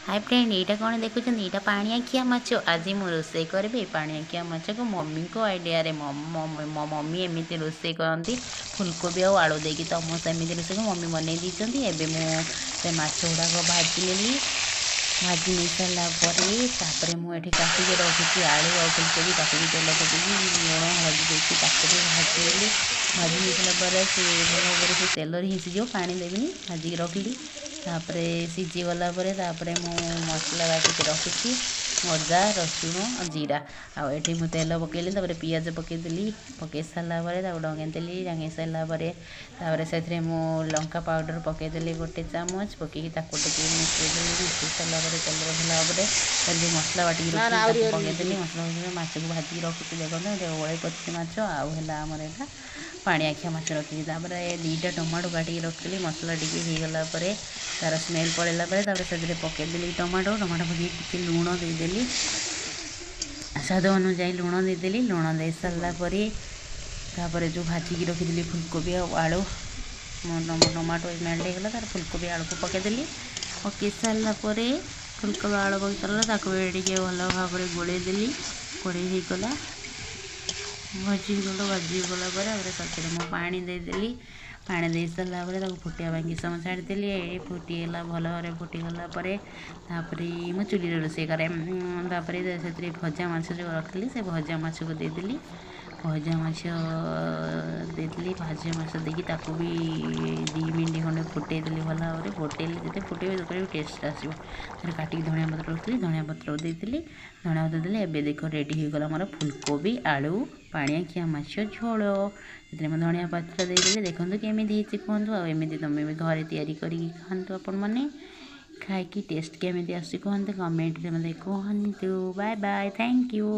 High friend, ଏଇଟା କ'ଣ ଦେଖୁଛନ୍ତି? ଏଇଟା ପାଣିଆଖିଆ ମାଛ। ଆଜି ମୁଁ ରୋଷେଇ କରିବି ପାଣିଆଖିଆ ମାଛକୁ ମମିଙ୍କ ଆଇଡ଼ିଆରେ। ମୋ ମମି ଏମିତି ରୋଷେଇ କରନ୍ତି ଫୁଲକୋବି ଆଉ ଆଳୁ ଦେଇକି, ତ ମୁଁ ସେମିତି ରୋଷେଇ ମମି ବନେଇ ଦେଇଛନ୍ତି। ଏବେ ମୁଁ ସେ ମାଛ ଗୁଡ଼ାକ ଭାଜି ନେଲି। ଭାଜି ନେଇ ସାରିଲା ପରେ ତାପରେ ମୁଁ ଏଠି କାଟିକି ରଖିଛି ଆଳୁ ଆଉ ଫୁଲକୋବି, ତାକୁ ବି ତେଲ ପକେଇକି ଲୁଣ ହଳଦୀ ଦେଇକି ତାକୁ ବି ଭାଜି ନେଲି। ଭାଜି ନେଇ ସାରିଲା ପରେ ସେ ଭଲ ଭାବରେ ସେ ତେଲରେ ହିଁ ସିଝିବ, ପାଣି ଦେବିନି। ଭାଜିକି ରଖିଲି। ତାପରେ ସିଝିଗଲା ପରେ ତାପରେ ମୁଁ ମସଲା ବାଟିକି ରଖିଛି ଅଦା, ରସୁଣ ଆଉ ଜିରା। ଆଉ ଏଠି ମୁଁ ତେଲ ପକେଇଲି, ତାପରେ ପିଆଜ ପକେଇଦେଲି। ପକେଇ ସାରିଲା ପରେ ତାକୁ ଡଙ୍ଗେଇ ଦେଲି। ଡଙ୍ଗେଇ ସାରିଲା ପରେ ତାପରେ ସେଥିରେ ମୁଁ ଲଙ୍କା ପାଉଡ଼ର ପକେଇଦେଲି 1 ଚାମଚ। ପକେଇକି ତାକୁ ଟିକେ ମିଶାଇଦେଲି। ମିଶାଇ ସାରିଲା ପରେ ତେଲରେ ଭଲ ଭାବରେ ତାପରେ ଯେଉଁ ମସଲା ବାଟିକି ନା ନା ରଖିଥିଲି ଆହୁରି ତାକୁ ଆହୁରି ପକେଇଦେଲି। ମସଲା ପକେଇ ମାଛକୁ ଭାଜିକି ରଖିଛି। ଦେଖନ୍ତୁ, ଏଠି ଓଳେଇ ପତ୍ର ମାଛ ଆଉ ହେଲା ଆମର ଏଇଟା ପାଣିଆଖିଆ ମାଛ ରଖିଛି। ତାପରେ 2ଟା ଟମାଟୋ କାଟିକି ରଖିଥିଲି। ମସଲା ଟିକେ ହେଇଗଲା ପରେ, ତାର ସ୍ମେଲ୍ ପଳେଇଲା ପରେ ତାପରେ ସେଥିରେ ପକେଇଦେଲି ଟମାଟୋ। ଟମାଟୋ ପକେଇକି ଟିକେ ଲୁଣ ଦେଇଦେଲି, ସ୍ୱାଦ ଅନୁଯାୟୀ ଲୁଣ ଦେଇଦେଲି। ଲୁଣ ଦେଇ ସାରିଲା ପରେ ତାପରେ ଯେଉଁ ଭାଜିକି ରଖିଥିଲି ଫୁଲକୋବି ଆଉ ଆଳୁ, ଟମାଟୋ ମେଲ୍ଟ ହେଇଗଲା, ତାପରେ ଫୁଲକୋବି ଆଳୁକୁ ପକେଇଦେଲି। ପକେଇ ସାରିଲା ପରେ, ଫୁଲକୋବି ଆଳୁ ପକେଇ ସାରିଲା, ତାକୁ ବି ଟିକେ ଭଲ ଭାବରେ ଗୋଳେଇ ଦେଲି। ଗୋଳେଇ ହେଇଗଲା, ଭାଜି ହେଇଗଲା। ଭାଜି ହେଇଗଲା ପରେ ତାପରେ ସେଥିରେ ମୁଁ ପାଣି ଦେଇଦେଲି। ପାଣି ଦେଇ ସାରିଲା ପରେ ତାକୁ ଫୁଟିବା ପାଇଁ କିଛି ସମୟ ଛାଡ଼ିଦେଲି। ଏଇ ଫୁଟିଗଲା, ଭଲ ଭାବରେ ଫୁଟିଗଲା ପରେ ତାପରେ ମୁଁ ଚୁଲିରେ ରୋଷେଇ କରେ। ତାପରେ ସେଥିରେ ଭଜା ମାଛ ଯେଉଁ ରଖିଲି, ସେ ଭଜା ମାଛକୁ ଦେଇଦେଲି। ଭଜା ମାଛ ଦେଇଦେଲି। ଭଜା ମାଛ ଦେଇକି ତାକୁ ବି 2 ମିନିଟ୍ ଖଣ୍ଡେ ଫୁଟେଇ ଦେଲି। ଭଲ ଭାବରେ ଫୁଟେଇଲେ, ଯେତେ ଫୁଟେଇବେ ସେତେ ଟେଷ୍ଟ ଆସିବ। ତାପରେ କାଟିକି ଧନିଆ ପତ୍ର ରଖିଥିଲି, ଧନିଆ ପତ୍ର ଦେଇଥିଲି। ଧନିଆ ପତ୍ର ଦେଲି। ଏବେ ଦେଖ, ରେଡ଼ି ହେଇଗଲା ଆମର ଫୁଲକୋବି ଆଳୁ ପାଣିଆଖିଆ ମାଛ ଝୋଳ। ସେଥିରେ ମୁଁ ଧନିଆ ପତ୍ର ଦେଇଦେଲି। ଦେଖନ୍ତୁ କେମିତି ହେଇଛି କୁହନ୍ତୁ। ଆଉ ଏମିତି ତୁମେ ବି ଘରେ ତିଆରି କରିକି ଖାଆନ୍ତୁ। ଆପଣମାନେ ଖାଇକି ଟେଷ୍ଟ କେମିତି ଆସୁଛି କୁହନ୍ତୁ, କମେଣ୍ଟରେ ମୋତେ କୁହନ୍ତୁ। Bye bye, thank you.